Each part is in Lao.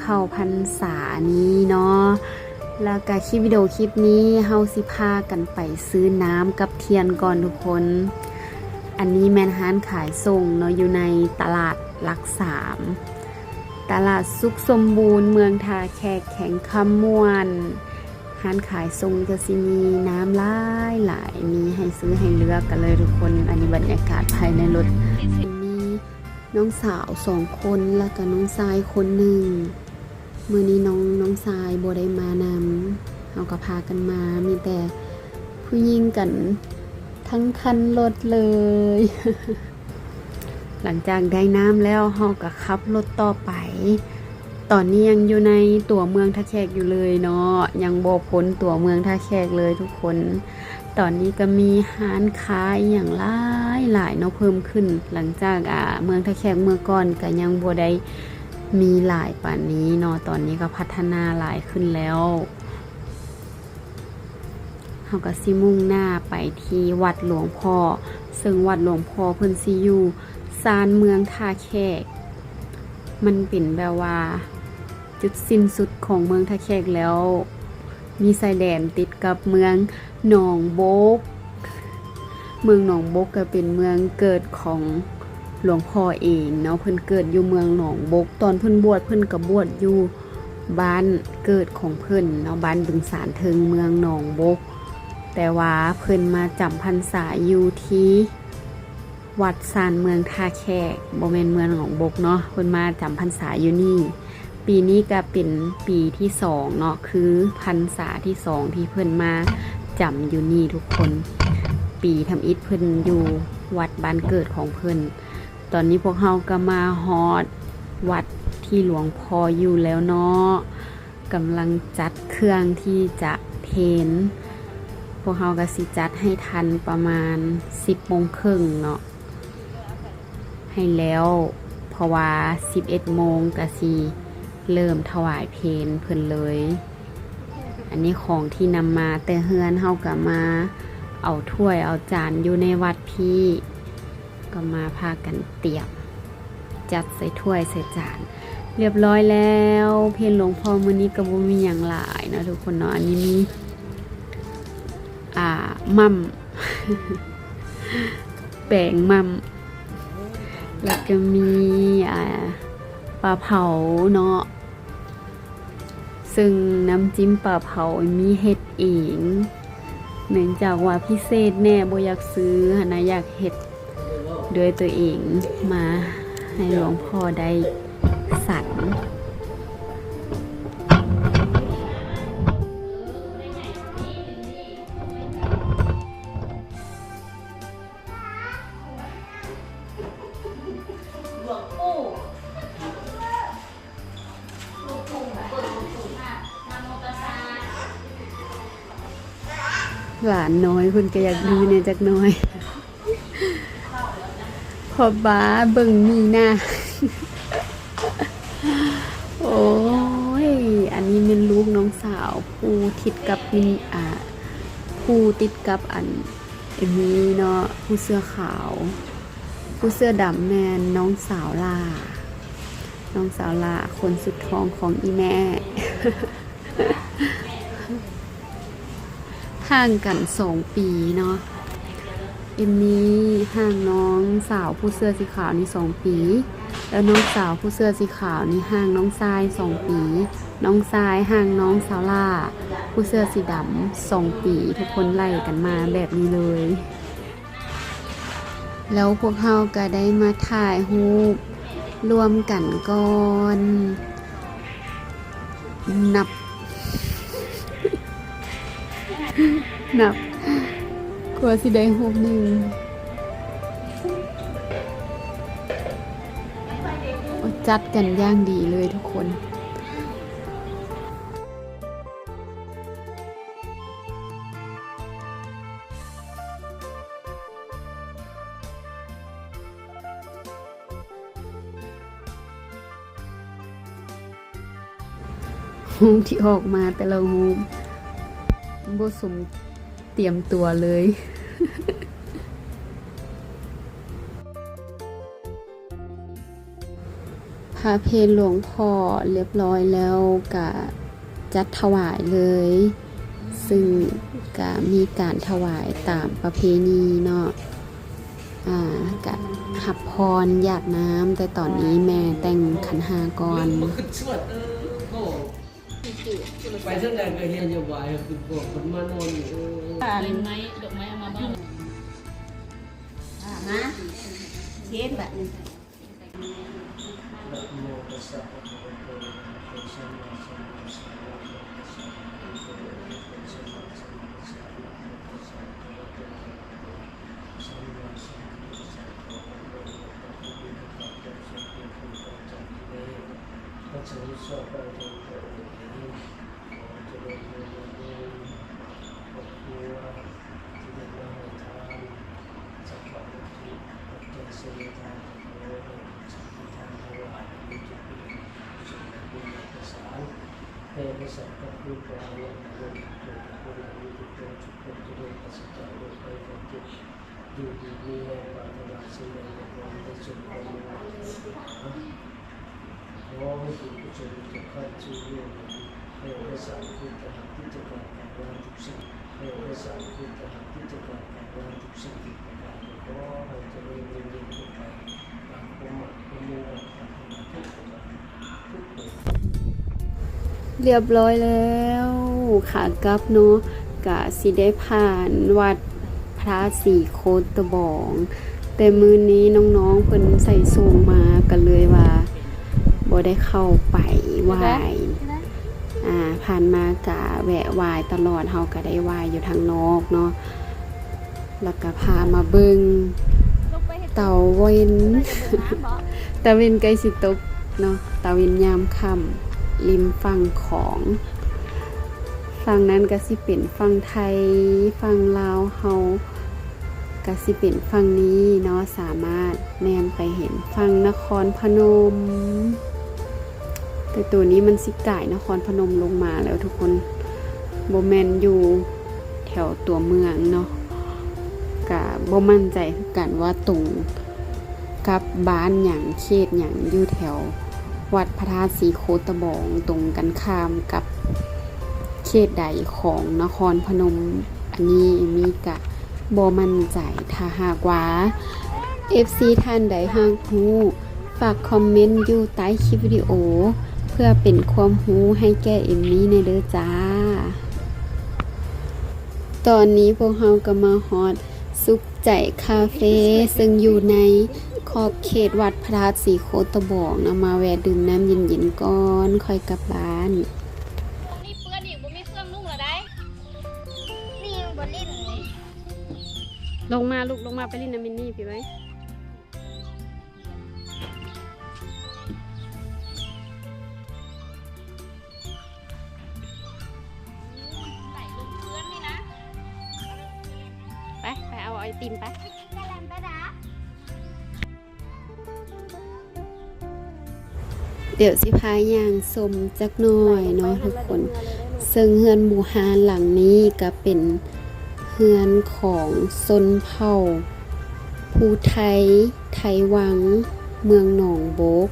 ເຂົ້າພັນສານີ້ເນາະ. ແລ້ວກະຄລິບວິດີໂອຄລິບນີ້ ເຮົາຊິພາກັນໄປຊື້ນ້ຳກັບທຽນກ່ອນທຸກຄົນ. ອັນນີ້ແມ່ນຮ້ານຂາຍສົ່ງເນາະ ຢູ່ໃນຕະຫຼາດຫຼັກສາມ ຕະຫຼາດສຸກສົມບູນ ເມືອງທ່າແຂກ ແຂວງຄຳມ່ວນ. ຮ້ານຂາຍສົ່ງກໍຊິມີນ້ຳຫຼາຍໆ ມີໃຫ້ຊື້ໃຫ້ເລືອກກັນເລີຍທຸກຄົນ. ອັນນີ້ບັນຍາກາດພາຍໃນລົດ ມີນ້ອງສາວສອງຄົນ ແລ້ວກໍນ້ອງຊາຍຄົນໜຶ່ງ. ມື້ນີ້ນ້ອງ ນ້ອງຊາຍບໍ່ໄດ້ມານຳ ເຮົາກໍພາກັນມາ ມີແຕ່ຜູ້ຍິງກັນທັງຄັນລົດເລີຍ. ຫຼັງຈາກໄດ້ນ້ຳແລ້ວ ເຮົາກໍຂັບລົດຕໍ່ໄປ. ຕອນນີ້ຍັງຢູ່ໃນຕົວເມືອງທ່າແຂກຢູ່ເລີຍເນາະ ຍັງບໍ່ພົ້ນຕົວເມືອງທ່າແຂກເລີຍທຸກຄົນ. ຕອນນີ້ກໍມີຮ້ານຄ້າອີ່ຫຍັງຫຼາຍໆເນາະ ເພີ່ມຂຶ້ນ. ຫຼັງຈາກ ອາ ເມືອງທ່າແຂກເມື່ອກ່ອນກໍຍັງບໍ່ໄດ້ມີຫຼາຍປານນີ້ເນາະ ຕອນນີ້ກໍພັດທະນາຫຼາຍຂຶ້ນແລ້ວ. ເຮົາກໍຊິມຸ່ງໜ້າໄປທີ່ວັດຫຼວງພໍ່ ເຊິ່ງວັດຫຼວງພໍ່ເພິ່ນຊິຢູ່ຊານເມືອງທ່າແຂກ. ມັນເປັນແບບວ່າຈຸດສິ້ນສຸດຂອງເມືອງທ່າແຂກແລ້ວ ມີຊາຍແດນຕິດກັບເມືອງໜອງບົກ. ເມືອງໜອງບົກກໍເປັນເມືອງເກີດຂອງຫຼວງພໍ່ເອງເນາະ ເພິ່ນເກີດຢູ່ເມືອງໜອງບົກ. ຕອນເພິ່ນບວດ ເພິ່ນກໍບວດຢູ່ ບ້ານເກີດຂອງເພິ່ນເນາະ ບ້ານບຶງສານເທິງ ເມືອງໜອງບົກ. ແຕ່ວ່າເພິ່ນມາຈຳພັນສາຢູ່ທີ່ວັດຊານເມືອງທ່າແຂກ ບໍ່ແມ່ນເມືອງໜອງບົກເນາະ ເພິ່ນມາຈຳພັນສາຢູ່ນີ້. ປີນີ້ກໍເປັນປີທີສອງເນາະ ຄືພັນສາທີສອງທີ່ເພິ່ນມາຈຳຢູ່ນີ້ທຸກຄົນ. ປີທຳອິດເພິ່ນຢູ່ວັດບ້ານເກີດຂອງເພິ່ນ. ຕອນນີ້ພວກເຮົາກໍມາຮອດວັດທີ່ຫຼວງພໍ່ຢູ່ແລ້ວເນາະ ກຳລັງຈັດເຄື່ອງທີ່ຈະເພນ. ພວກເຮົາກໍຊິຈັດໃຫ້ທັນປະມານສິບໂມງເຄິ່ງເນາະ ໃຫ້ແລ້ວ ເພາະວ່າສິບເອັດໂມງກໍຊິເລີ່ມຖວາຍເພນເພິ່ນເລີຍ. ອັນນີ້ຂອງທີ່ນຳມາແຕ່ເຮືອນ ເຮົາກໍມາເອົາຖ້ວຍເອົາຈານຢູ່ໃນວັດພີ້ ກໍມາພາກັນຕຽມຈັດໃສ່ຖ້ວຍໃສ່ຈານຮຽບຮ້ອຍແລ້ວ. ເພນຫຼວງພໍ່ມື້ນີ້ກໍບໍ່ມີຫຍັງຫຼາຍເນາະທຸກຄົນເນາະ. ອັນນີ້ມີ ອ່າ ໝ່ຳ ແປງໝ່ຳ ແລ້ວກໍມີ ອ່າ ປາເຜົາເນາະ. ເຊິ່ງນ້ຳຈິ້ມປາເຜົາມີເຮັດເອງ ເນື່ອງຈາກວ່າພິເສດແດ່ ບໍ່ຢາກຊື້ຫັ້ນນະ ຢາກເຮັດດ້ວຍຕົວເອງ ມາໃຫ້ຫຼວງພໍ່ໄດ້ສັນ. ຫຼານນ້ອຍເພິ່ນກໍຢາກດື້ແດ່ຈັກໜ້ອຍ ເພາະວ່າເບິ່ງມີໜ້າ. ໂອ້ຍ ອັນນີ້ແມ່ນລູກນ້ອງສາວຜູ້ຕິດກັບມິນ ອ່າ ຜູ້ຕິດກັບອັນ ເອມມີເນາະ ຜູ້ເສື້ອຂາວ ຜູ້ເສື້ອດຳແມ່ນນ້ອງສາວຫຼ້າ ນ້ອງສາວຫຼ້າຄົນສຸດທ້ອງຂອງອີ່ແມ່. ຫ່າງກັນສອງປີເນາະ ເອມມີຫ່າງນ້ອງສາວຜູ້ເສື້ອສີຂາວນີ້ສອງປີ ແລ້ວນ້ອງສາວຜູ້ເສື້ອສີຂາວນີ້ຫ່າງນ້ອງຊາຍສອງປີ. ນ້ອງຊາຍຫ່າງນ້ອງສາວຫຼ້າຜູ້ເສື້ອສີດຳສອງປີ. ທຸກຄົນໄລ່ກັນມາແບບນີ້ເລີຍ. ແລ້ວພວກເຮົາກໍໄດ້ມາຖ່າຍຮູບຮ່ວມກັນກ່ອນ. ນັບ ນັບ ກວ່າຊິໄດ້ຮູບໜຶ່ງ. ຈັດກັນຢ່າງດີເລີຍທຸກຄົນ. ຮູບທີ່ອອກມາແຕ່ລະຮູບບໍ່ສົມຕຽມຕົວເລີຍ. ພ ພະເພນຫຼວງພໍ່ລຽບຮ້ອຍແລ້ວ ກະຈັດຖວາຍເລີຍ, ຊຶ່ງກະມີການຖວາຍຕາມປະເພນີເນາະ, ອາ ກະຮັບພອນຢາດນ້ຳ, ແຕ່ຕອນນີ້ແມ່ແຕ່ງຂັນຫ້າກ່ອນ. ໄປທາງໃດກໍເຫັນຢູ່ ວ່າໃຫ້ຂຶ້ນພວກເພິ່ນມານອນຢູ່. ດອກໄມ້ ດອກໄມ້ເອົາມາບ້າງ. ມາ ເຮັດບາດນີ້. ນະໂມຕັດສະ ພະຄະວະໂຕ ອະລະຫະໂຕ ສຳມາສຳພຸດທັດສະ ນະໂມຕັດສະ ພະຄະວະໂຕ ອະລະຫະໂຕ ສຳມາສຳພຸດທັດສະ ນະໂມຕັດສະ ພະຄະວະໂຕ ອະລະຫະໂຕ ສຳມາສຳພຸດທັດສະ ຂໍພະອົງໄດ້ປະກອບພິທີ ຂ້າພະເຈົ້າ ສົມເດັດພະພຸດທະເຈົ້າ ພະສາຣິສອດ ພະອາຈານ ພະອົງເອງ ຂໍຈະເລີນພອນ ຄອບຄົວທີ່ໄດ້ມາໃຫ້ທານ ສັກການວັດຖຸ ປັດໄຈໄຊຍະທານ ກໍຂໍໃຫ້ສິ່ງທີ່ທ່ານຖວາຍ ມີຈຸດປະສົງ ແລະ ບຸນປະສານ ແຜ່ໄປສາດກັບລູກຫຼານ ຍາດໂຍມທຸກຄົນ ທຸກຄົນ ໃຫ້ມີແຕ່ຄວາມສຸກຄວາມຈະເລີນ ປາສະຈາກໂລກໄພໄຂ້ເຈັບ ຢູ່ດີມີແຮງ ປາດຖະໜາສິ່ງໃດກໍຂໍໃຫ້ໄດ້ສົມຄວາມມຸ່ງມາດປາດຖະໜາ. ຂໍໃຫ້ບຸນກຸສົນຈະຄ້ຳຊູ້ເລື່ອງໃຫ້ໄດ້ສ້າງຄືຕະຫັດກິດຈະການການງານທຸກສິ່ງ, ໃຫ້ໄດ້ສ້າງຄືຕະຫັດກິດຈະການການງານທຸກສິ່ງທຸກປະການ, ຂໍໃຫ້ຈະເລີນເຢັນໆຂຶ້ນໄປຕາມຄວາມໝາກຄວາມມຸ່ງມາດປາດຖະໜາທຸກປະການ. ຮຽບຮ້ອຍແລ້ວ ຂາກັບເນາະ ກະຊິໄດ້ຜ່ານວັດພະທາດສີໂຄຕະບອງ, ແຕ່ມື້ນີ້ນ້ອງໆເພິ່ນໃສ່ໂສ້ງມາ ກະເລີຍວ່າບໍ່ໄດ້ເຂົ້າໄປໄຫວ້. ອ່າ ຜ່ານມາກະແວະໄຫວ້ຕະຫຼອດ, ເຮົາກະໄດ້ໄຫວ້ຢູ່ທາງນອກເນາະ. ແລ້ວກະພາມາເບິ່ງຕາເວັນ, ຕາເວັນໃກ້ຊິຕົກເນາະ, ຕາເວັນຍາມຄ່ຳ ລິມຝັ່ງຂອງ. ຝັ່ງນັ້ນກະຊິເປັນຝັ່ງໄທ, ຝັ່ງລາວເຮົາກະຊິເປັນຝັ່ງນີ້ເນາະ, ສາມາດແນມໄປເຫັນຝັ່ງນະຄອນພະນົມ. ແຕ່ໂຕນີ້ມັນຊິກາຍນະຄອນພະນົມລົງມາແລ້ວທຸກຄົນ, ບໍ່ແມ່ນຢູ່ແຖວຕົວເມືອງເນາະ. ກະບໍ່ໝັ້ນໃຈຄືກັນວ່າຕົງກັບບ້ານຫຍັງ ເຂດຫຍັງ ຢູ່ແຖວວັດພະທາດສີໂຄຕະບອງ ຕົງກັນຂ້າມກັບເຂດໃດຂອງນະຄອນພະນົມ. ອັນນີ້ເອມມີກະ ບໍ່ໝັ້ນໃຈ. ຖ້າຫາກວ່າເອັຟຊີທ່ານໃດຫາກຮູ້ ຝາກຄອມເມັນຢູ່ໃຕ້ຄລິບວິດີໂອ ເພື່ອເປັນຄວາມຮູ້ໃຫ້ແກ່ເອມມີແດ່ເດີ້ຈ້າ. ຕອນນີ້ພວກເຮົາກໍມາຮອດສຸກໃຈຄາເຟ ເຊິ່ງຢູ່ໃນຂອບເຂດວັດພະທາດສີໂຄຕະບອງເນາະ, ມາແວະດື່ມນ້ຳເຢັນໆກ່ອນ ຄ່ອຍກັບບ້ານ. ນີ້ເປື້ອນອີກ, ບໍ່ມີເຄື່ອງນຸ່ງແລ້ວໃດ໋. ນີ້ຍັງບໍ່ຫຼິ້ນເລີຍ. ລົງມາລູກ, ລົງມາໄປຫຼິ້ນນຳມິນນີ້ພີ້ໄວ້. ໄປ, ໄປເອົາໄອຕິມໄປ. ດຽວຊິພາຍ່າງຊົມຈັກໜ້ອຍເນາະທຸກຄົນ. ເຊິ່ງເຮືອນບູຮານຫຼັງນີ້ກະເປັນເຮືອນຂອງຊົນເຜົ່າພູໄທ ໄທວັງ ເມືອງໜອງບົກ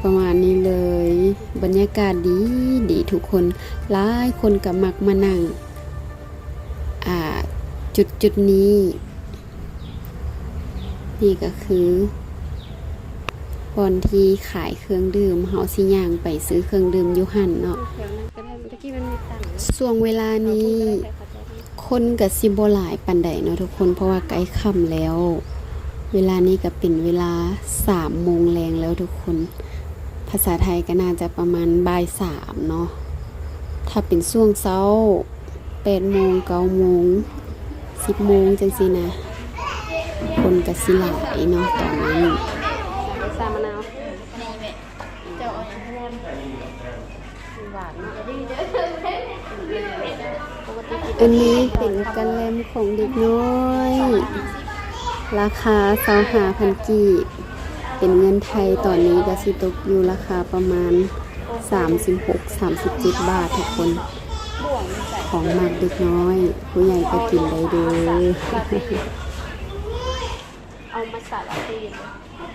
ປະມານນີ້ເລີຍ. ບັນຍາກາດດີໆທຸກຄົນ, ຫຼາຍຄົນກະມັກມານັ່ງ ອ່າ ຈຸດໆນີ້. ນີ້ກະຄືບ່ອນທີ່ຂາຍເຄື່ອງດື່ມ, ເຮົາຊິຍ່າງໄປຊື້ເຄື່ອງດື່ມຢູ່ຫັ້ນເນາະ. ຊ່ວງເວລານີ້ຄົນກະຊິບໍ່ຫຼາຍປານໃດເນາະທຸກຄົນ, ເພາະວ່າໃກ້ຄ່ຳແລ້ວ. ເວລານີ້ກະເປັນເວລາສາມໂມງແລງແລ້ວທຸກຄົນ. ພາສາໄທກະໜ້າຈະປະມານບ່າຍສາມເນາະ. ຖ້າເປັນຊ່ວງເຊົ້າ ແປດໂມງ ເກົ້າໂມງ ສິບໂມງ ຈັ່ງຊີ້ນະ, ຄົນກະຊິຫຼາຍເນາະຕອນນັ້ນ. ຊາມະນາວ ຫວານ. ອັນນີ້ເປັນກະແລັມຂອງເດັກນ້ອຍ ລາຄາຊາວຫ້າພັນກີບ, ເປັນເງິນໄທຕອນນີ້ກະຊິຕົກຢູ່ລາຄາປະມານ ສາມສິບຫົກ ສາມສິບເຈັດບາດທຸກຄົນ. ຂອງມັກເດັກນ້ອຍ ຜູ້ໃຫຍ່ກໍກິນໄດ້ເດີ້. ເອົາມາສາລາເປ.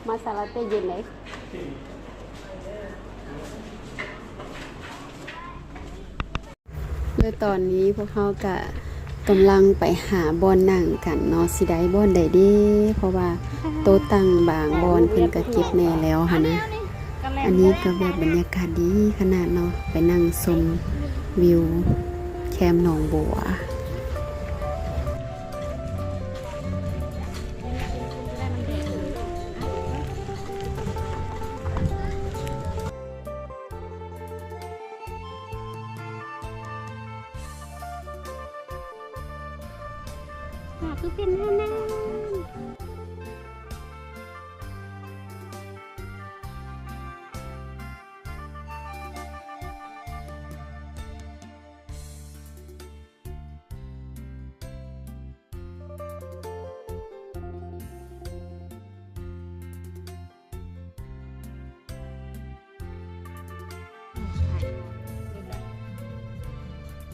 ມາຊາລາເຕ້ເຢັນເດ້. ແລະຕອນນີ້ພວກເຮົາກະກຳລັງໄປຫາບ່ອນນັ່ງກັນເນາະ ຊິໄດ້ບ່ອນໃດເດ ເພາະວ່າໂຕະຕັ່ງບາງບ່ອນເພິ່ນກະເກັບແນ່ແລ້ວຫັ້ນນະ. ອັນນີ້ກະແບບບັນຍາກາດດີຂະໜາດເນາະ ໄປນັ່ງຊົມວິວແຄມໜອງບົວ. ຫາຄືເປັນແນວນັ້ນ.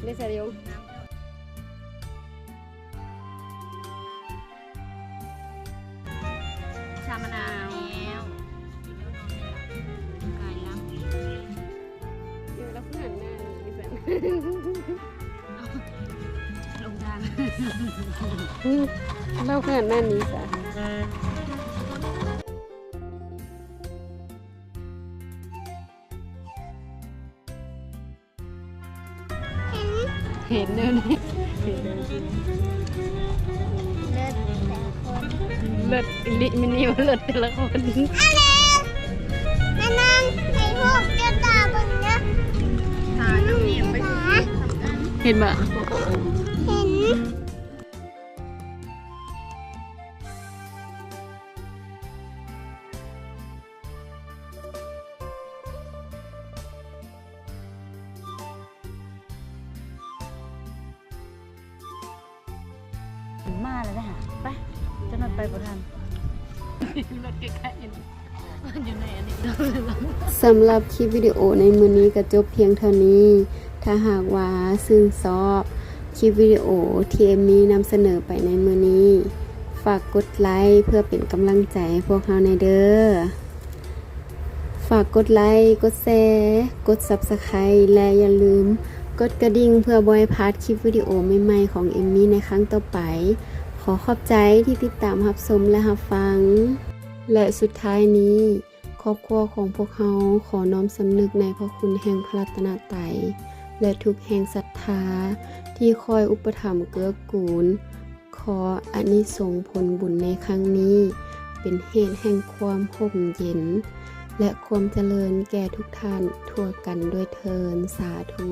ເດຊາລິໂອ ຊາມະນາວແລ້ວ ກາຍລຳ ເອີ ລາວຄືຫັນໜ້າໜີຊັ້ນ ລົງທາງ ລາວຄືຫັນໜ້າໜີຊັ້ນ. ເຫັນແນວນີ້ ເລີດແຕ່ລະຄົນ ເລີດອີ່ຫຼີ ມິນິວ່າເລີດແຕ່ລະຄົນ. ອາແລນ ມານັ່ງໃນຮູບເຈົ້າຕາເບິ່ງເດີ ຫານ້ອງເນມໄປ ເຫັນບໍ່? ເຫັນ. ມາແລ້ວເດ້ ໄປ ຈັກໜ້ອຍໄປບໍ່ທັນ ລົດໃກ້ໆ ຢູ່ໃນອັນນີ້. ສຳລັບຄລິບວິດີໂອໃນມື້ນີ້ກໍຈົບພຽງເທົ່ານີ້. ຖ້າຫາກວ່າຊື່ນຊອບຄລິບວິດີໂອທີ່ເອມມີນຳສະເໜີໄປໃນມື້ນີ້ ຝາກກົດໄລເພື່ອເປັນກຳລັງໃຈໃຫ້ພວກເຮົາແດ່ເດີ. ຝາກກົດໄລ, ກົດແຊ, ກົດ Subscribe ແລະ ຢ່າລືມກົດກະດິ່ງເພື່ອບໍ່ໃຫ້ພາດຄລິບວິດີໂອໃໝ່ໆຂອງເອມມີໃນຄັ້ງຕໍ່ໄປ. ຂໍຂອບໃຈທີ່ຕິດຕາມຮັບຊົມ ແລະ ຮັບຟັງ. ແລະ ສຸດທ້າຍນີ້, ຄອບຄົວຂອງພວກເຮົາຂໍນ້ອມສຳນຶກໃນພະຄຸນແຫ່ງພະລັດຕະນະໄຕ ແລະ ທຸກແຮງສັດທາທີ່ຄອຍອຸປະຖຳເກື້ອກູນ. ຂໍອານິສົງຜົນບຸນໃນຄັ້ງນີ້ ເປັນເຫດແຫ່ງຄວາມຮົ່ມເຢັນ ແລະ ຄວາມຈະເລີນແກ່ທຸກທ່ານທົ່ວກັນດ້ວຍເທີ້ນ. ສາທຸ.